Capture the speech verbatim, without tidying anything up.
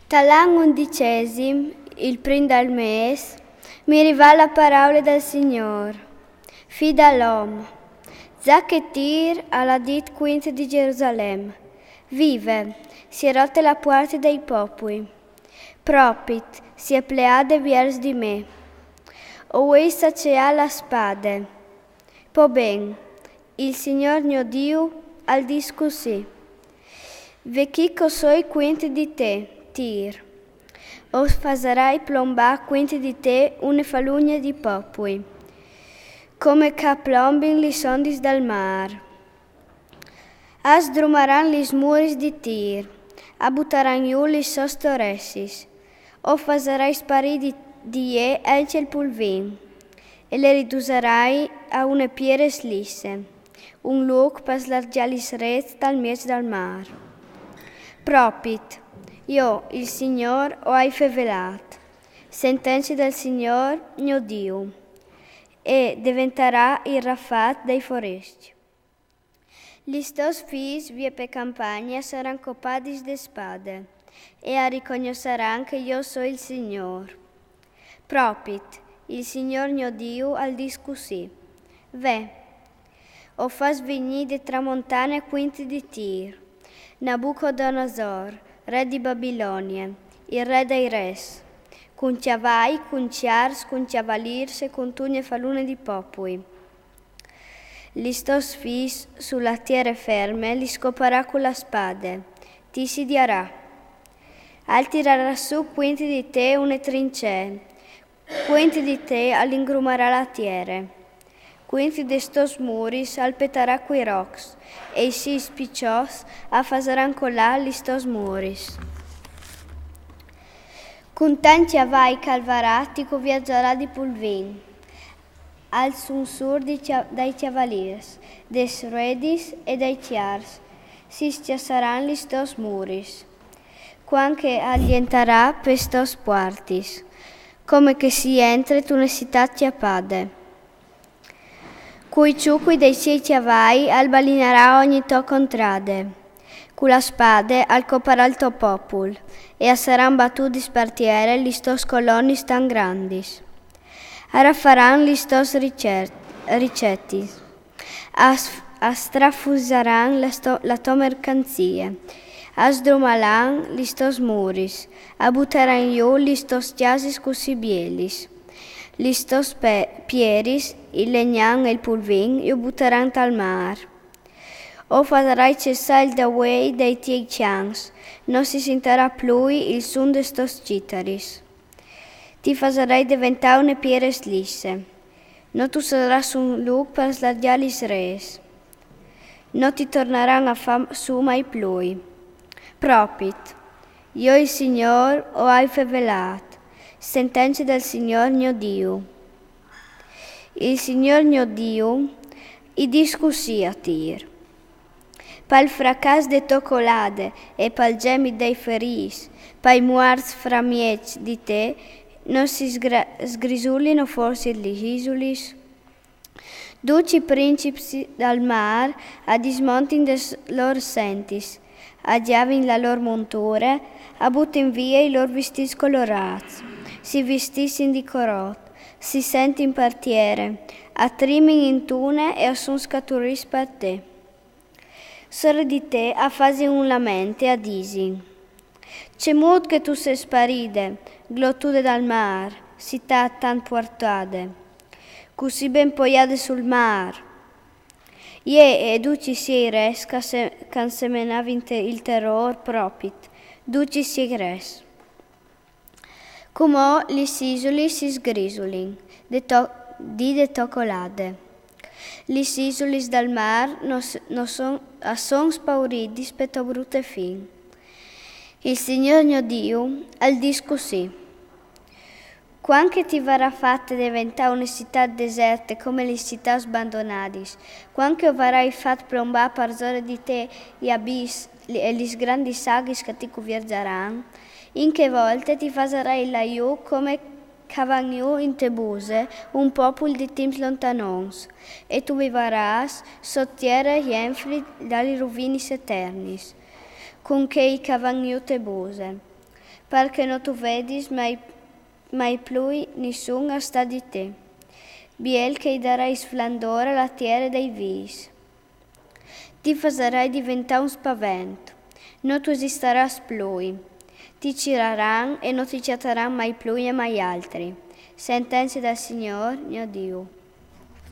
Tal an undicessim, il prin dal mês, mi rivà la paraula dal Signôr: Fi dal om, za che Tir al à dit cuint di Gerusalem: Vive, si è rote la puarte dai popui. Propit, si è pleade viers di me. O vuei saceâ la spade. Po ben, il Signôr gno Diu al dîs cussì: Ve chi ch'o soi cuint di te, Tir. O fasarai plombâ cuint di te une falugne di popui, come ch'a plombin lis ondis dal mâr. A sdrumaran lis muris di Tir, a butaran jù lis sôs toressis. O fasarai sparî di, di jê ancje il pulvin, e le ridusarai a une piere slisse, un lûc par slargjâ lis rêts dal mieç dal mâr. Propit, jo, il Signôr, o ai fevelât, sentence dal Signôr gno Diu, e deventarà il rafat dai forescj. Lis tôs fîs vie pe campagne a saran copadis de spade, e a ricognossaran che jo o soi il Signôr. Propit, il Signôr gno Diu al dîs cussì: Ve, o fâs vignî de tramontane cuint di Tir, Nabucodonosor, re di Babilonie, il re dai res, cun cjavai, cun cjars, cun cjavalîrs e cun tugne falune di popui. Lis tôs fîs su la tiere ferme lis coparà cu la spade, ti si diarà. Al tirarà sù cuint di te une trincee, cuint di te al ingrumarà la tiere. Cuint des tôs muris al petarà cui rocs, e i sîs piçots a fasaran colâ lis tôs muris. Cun tant cjavai ch'al varà ti cuvierzarà di pulvin. Al sunsûr di cja-, dai cjavalîrs, des ruedis e dai cjars, si scjassaran lis tôs muris, cuant che al jentarà pes tôs puartis, come che si jentre tune citât cjapade. Cui çucui dai siei cjavai al balinarà ogni tô contrade. Cu la spade al coparà il to popul, e a saran batudis par tiere lis tôs colonis tant grandis. A rafaran lis tôs ricer-, ricetis. A s-, a strafusaran la sto-, la tô mercanzie. A sdrumaran lis tôs muris. A butaran jù lis tôs cjasis cussì bielis. Lis tôs pe-, pieris, il legnan e il pulvin, ju butaran tal mâr. O fasarai cessâ il dauei dai tiei cjans, no si sintarà plui il sun des tôs citaris. Ti fasarai deventâ une piere slisse. No tu sarâs un lûc par slargjâ lis rêts. No ti tornaran a fâ sù mai plui. Propit. Jo il Signôr o ai fevelât, sentence dal Signôr gno Diu. Il Signôr gno Diu i dîs cussì a Tir: Pal fracàs de tô colade e pal gemit dai ferîts, pai muarts framieç di te, no si sgra-, sgrisulino forsit lis isulis? Ducj i princips dal mâr a dismontin des lôr sentis, a gjavin la lôr monture, a butin vie i lôr vistîts colorâts, si vistissin di corot, si sentin par tiere, a trimin intune e a son scaturîts par te. Sore di te a fasin un lament e a disin: Cemût che tu sês sparide, glotude dal mâr, citât tant puartade, cussì ben poiade sul mâr! Jê e ducj i siei res ch'a se-, ch'an semenât te-, il terôr propit, ducj i siei res. Cumò lis isulis si sgrisulin, de tô, di de tô colade. Lis isulis dal mâr no s-, no son, a son spauridis pe tô brute fin. Il Signôr gno Diu al dîs cussì: Cuant che ti varà fate deventâ une citât deserte come lis citâts bandonadis, cuant che o varai fat plombâ parsore di te i abîs e lis grandis aghis ch'a ti cuvierzaran, in chê volte ti fasarai lâ jù come ch'a van jù inte buse un popul di timps lontanons, e tu vivarâs sot tiere jenfri da lis ruvinis eternis, cun chei ch'a van jù te buse. Parché no tu vedis mai, mai plui nissun a sta di te. Biel che i darai splendor a la tiere dai vîs. Ti fasarai diventà un spavent. No tu esistarâs plui. Ti ciraran e no ti cjataran mai plui e mai altri. Sentence dal Signôr, gno Diu.